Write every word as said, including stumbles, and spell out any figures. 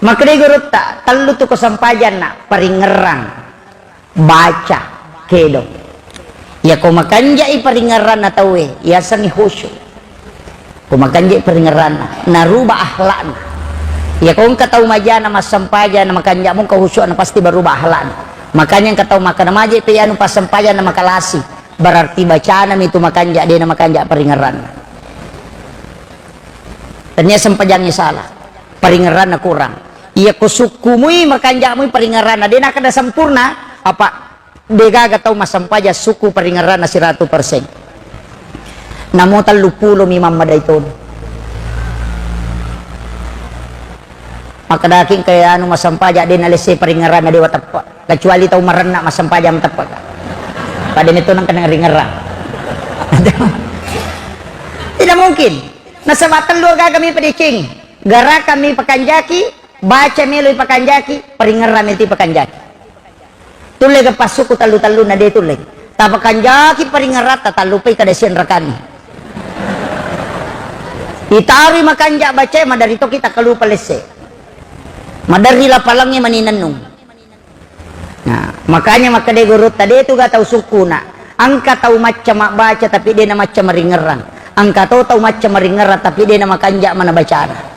Makkedai gurutta, tellu tu ko sempajanna, paringerrang, baca, kedo. Iya ko makanjai paringerranna tauwe, yasengngi khusyuk. Ko makanjai paringerranna, naruba akhlakna. Iya ko engka tau majana massempajang na makanja mungka khusyukna, pasti baruba akhlakna. Makanya engka tau makkeda maje pe anu passempajang na makalasi, berarti bacana mi tu makanja, de na makanja paringerranna. Tania sempajangnge salah, paringerranna kurang. Iya ko sukkumui makanjamui paringerranna, de nakkeda sempurna, apa de gaga tau massempajang sukku paringerranna siratu persen. Namo tellu pulo mi mammadai tonu. Makkedaki engka anu massempajang de nalesse paringerranna, dewa teppe. Kecuali tau marenna massempajang teppe. Pada metto nengka ringerrang. Tidak mungkin. Nasaba tellu gaga mi padeceng. Gerakan mi pakanjaki, baca melo pakanjaki, paringerrang mi tu pakanjaki. Tulle ga passukku tellu-tellunna, de tulle. Tapakanjaki paringerratta, tallupai kada sianrakanni. Itarui makanja bacae, maderri toki takkalupa lesse. Maderri lapalangnge mani nennung. Nah, makanya makkeda gurutta, de tu ga tau sukkuna. Engka tau macca mabbaca tapi de na macca maringerrang. Engka to tau macca maringerrang tapi de na makanja mana bacana.